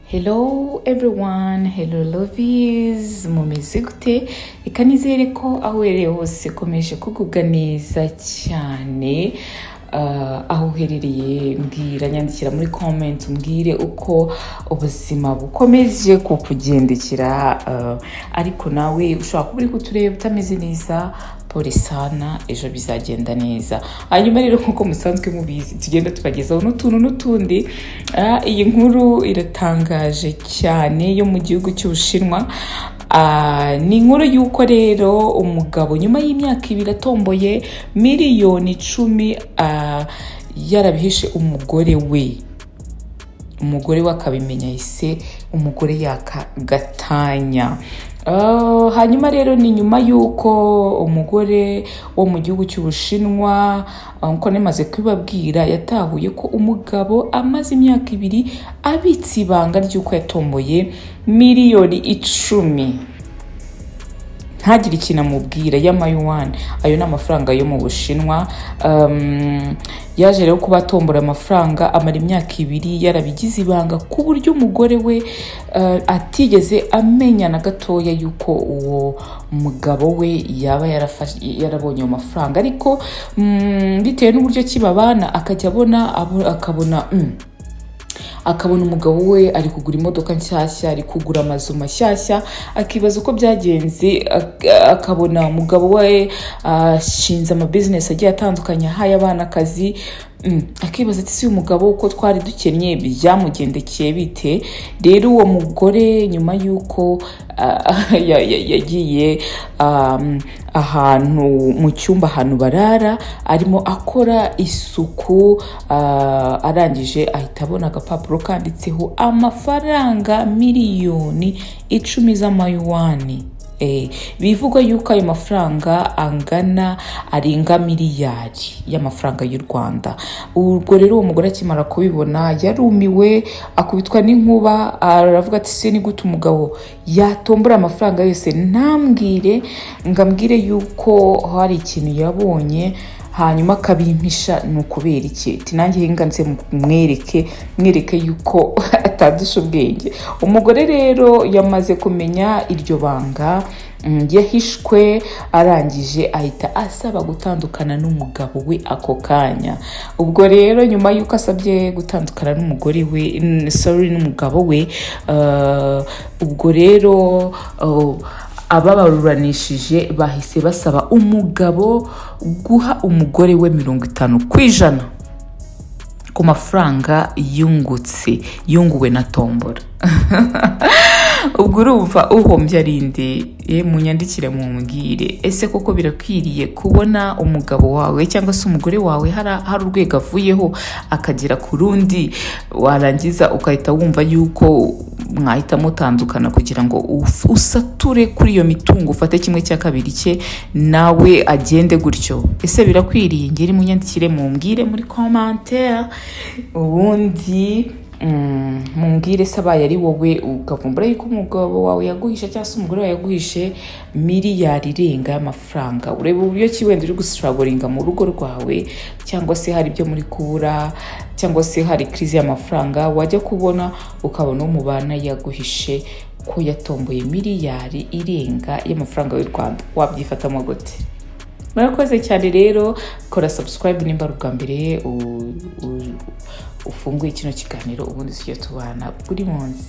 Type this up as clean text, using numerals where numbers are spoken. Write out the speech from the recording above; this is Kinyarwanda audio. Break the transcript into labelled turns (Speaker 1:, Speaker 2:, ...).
Speaker 1: Hello everyone, hello lovies, mumeze gute? Reka nizere ko aho uherereye hose ukomeje kugubwa neza cyane. Aho uherereye mbwira, nyandikira muri comment umbwire uko ubuzima bukomeje kukugendekera. Ariko nawe ushobora kuba uri kutureba utameze neza, pole sana, ejo bizagenda neza. Hanyuma rero, nk'uko musanzwe mubizi, tugenda tubagezaho n'utuntu n'utundi. Iyi nkuru iratangaje cyane yo mu gihugu cy'Ubushinwa. Ni inkuru y'uko rero umugabo nyuma y'imyaka 2 atomboye miliyoni 10, yarabihishe umugore we, umugore we akabimenya, ise umugore yaka gatanya. Hanyuma rero ni nyuma y'uko umugore wo mu gihugu cy'Ubushinwa, nkuko nemaze kubibabwira, yatahuye ko umugabo amaze imyaka 2 abitse ibanga ry'uko yatomboye miliyoni 10, ntagire ikintu amubwira, y'amayuwani. Ayo ni amafaranga yo mu Bushinwa. Yaje rero kuba atombora amafaranga, amara imyaka 2 yarabigize ibanga, ku buryo umugore we atigeze amenya na gatoya yuko uwo mugabo we yaba yarabonye ayo mafaranga. Ariko bitewe n'uburyo kibabana, akajya abona akabona umugabo we ari kugura imodoka nshyashya, ari kugura amazu mashyashya, akibaza uko byagenze. Akabona umugabo we ashinze amabizinesi agiye atandukanye, ahaye abana akazi, akibaza ati: "Si uyu mugabo uko twari dukennye byamugendekeye bite?" Rero uwo mugore, nyuma y'uko yagiye ahantu mu cyumba, ahantu barara, arimo akora isuku, arangije ahita abona agapapuro kanditseho amafaranga miliyoni 10 z'amayuwani. Bivugwa yuko ayo mafaranga angana, arenga miliyari y'amafaranga y'u Rwanda. Ubwo rero uwo mugore akimara kubibona yarumiwe, akubitwa n'inkuba, aravuga ati: "Se ni gute umugabo yatombora amafaranga yose ntambwire, ngo ambwire yuko hari ikintu yabonye, hanyuma akabimpisha? Ni ukubera iki?" Ati: "Nanjye hinga nze mwereke, mwereke yuko atadusha ubwenge." Umugore rero yamaze kumenya iryo banga yahishwe, arangije ahita asaba gutandukana n'umugabo we ako kanya. Ubwo rero nyuma y'uko asabye gutandukana n'umugore we, sorry, n'umugabo we, ubwo rero ababaruranishije bahise basaba umugabo guha umugore we 50% ku mafaranga yungutse, yunguwe na tombora. Ubwo urumva uhombye ari nde? Munyandikire mumbwire, ese koko birakwiriye kubona umugabo wawe cyangwa se umugore wawe hari urwego avuyeho akagera ku rundi, warangiza ugahita wumva yuko mwahita mutandukana kugira ngo usature kuri iyo mitungo, ufate 1/2 cye, nawe agende gutyo? Ese birakwiriye? Ngeri munyandikire mumbwire muri commentaire, ubundi mumbwire se abaye ari wowe ukavumbura yuko umugabo wawe yaguhishe cyangwa se umugore wawe yaguhishe miliyari irenga y'amafaranga, ureba uburyo ki wenda uri gustrugglinga mu rugo rwawe, cyangwa se hari ibyo muri kubura, cyangwa se hari crise y'amafaranga, wajya kubona ukabona uwo mubana yaguhishe ko yatomboye miliyari irenga y'amafaranga y'u Rwanda, wabyifatamo gute? Murakoze cyane rero. Kora subscribe nimba ari ubwa mbere ufunguye kino kiganiro, ubundi tujye tubana buri munsi.